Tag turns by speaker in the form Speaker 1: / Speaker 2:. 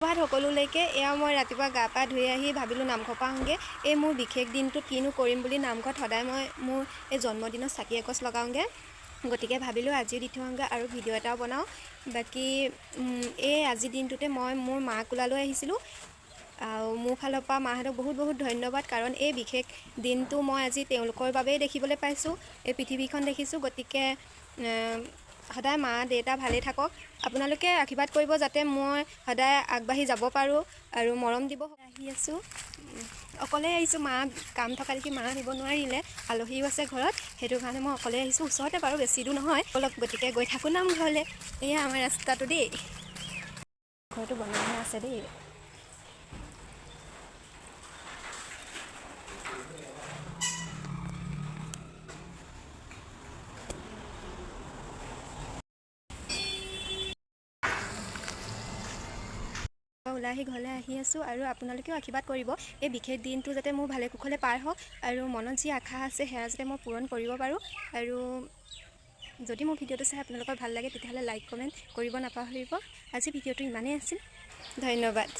Speaker 1: সুপ্ৰভাত সকলোলৈকে। এয়া মই ৰাতিপুৱা গা পা ধুই আহি ভাবিলোঁ নামঘৰ পৰা আহোঁগৈ। এই মোৰ বিশেষ দিনটোত কিনো কৰিম বুলি নামঘৰত সদায় মই মোৰ এই জন্মদিনত চাকি এগছ লগাওঁগৈ, গতিকে ভাবিলোঁ আজিও দি থৈ আহোঁগৈ আৰু ভিডিঅ' এটাও বনাওঁ। বাকী এই আজিৰ দিনটোতে মই মোৰ মা কোলালৈ আহিছিলোঁ আৰু মোৰ ফালৰ পৰা মাহঁতক বহুত বহুত ধন্যবাদ, কাৰণ এই বিশেষ দিনটো মই আজি তেওঁলোকৰ বাবেই দেখিবলৈ পাইছোঁ, এই পৃথিৱীখন দেখিছোঁ। গতিকে সদায় মা দেউতা ভালেই থাকক, আপোনালোকে আশীৰ্বাদ কৰিব যাতে মই সদায় আগবাঢ়ি যাব পাৰোঁ আৰু মৰম দিব। আহি আছোঁ, অকলে আহিছোঁ, মা কাম থকা দেখি মা আহিব নোৱাৰিলে, আলহীও আছে ঘৰত, সেইটো কাৰণে মই অকলে আহিছোঁ। ওচৰতে বাৰু, বেছি দূৰ নহয় অলপ, গতিকে গৈ থাকোঁ নামঘৰলৈ। এয়া আমাৰ ৰাস্তাটো দেই, ঘৰটো বনাইহে আছে দেই। ওলাই আহি ঘৰলৈ আহি আছোঁ আৰু আপোনালোকেও আশীৰ্বাদ কৰিব এই বিশেষ দিনটো যাতে মোৰ ভালে কুশলে পাৰ হওক আৰু মনত যি আশা আছে সেয়া যাতে মই পূৰণ কৰিব পাৰোঁ। আৰু যদি মোৰ ভিডিঅ'টো চাই আপোনালোকৰ ভাল লাগে তেতিয়াহ'লে লাইক কমেণ্ট কৰিব নাপাহৰিব। আজি ভিডিঅ'টো ইমানেই আছিল, ধন্যবাদ।